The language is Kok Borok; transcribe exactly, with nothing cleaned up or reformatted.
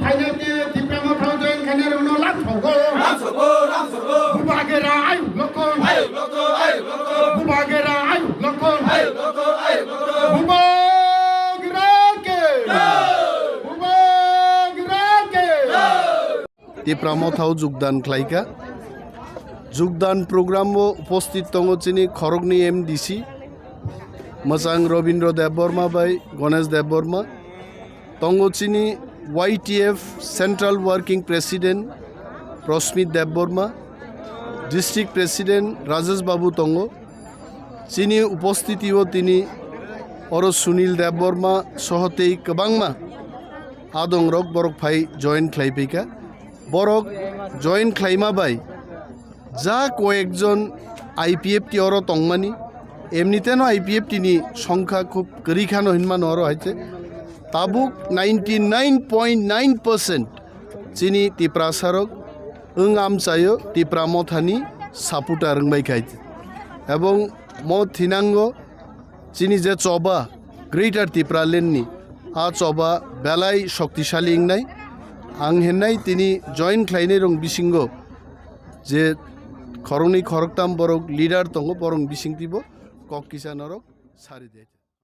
Phainai te Tipra Motha join khainai rokno lamsogo. Lamsogo, lamsogo. Bubagera ayuk lokon. Ayuk lokon, ayuk lokon. Bubagera ayuk lokon. Ayuk lokon, ayuk lokon. Bubagera ke. Jai. Bubagera ke. Jai. Tipra Mothao jogdan khlaikha. Jogdan program o uposthit tongo chini khoroknwi M D C, Mwchang Robindra Debbarma bai Ganesh Debbarma. Tongo chini Y T F Central Working President Prosmit Debbarma, District President Rajesh Babu tongo. Chini uposthiti o tini oro Sunil Debbarma soho tei kwbangma adongrok borok phai join khlai phaikha. Borok join khlaima bai ja koyekjon I P F T oro tongmani, emniteno I P F T ni songkha khub kwrwi khano hinmano oro hai se. Tabuk ninety nine point nine percent chini Tiprasarok wng amchaio Tipra Mothani supporter wngbai khai. Ebong mo thinango chini je choba Greater Tipraland ni, a choba belai shoktisali wngnai. Ang hinnai tini join khlainai rong bisingo je khoroknwi khoroktam borok leader tongo, borok bisingtibo kok kisa norok sari de.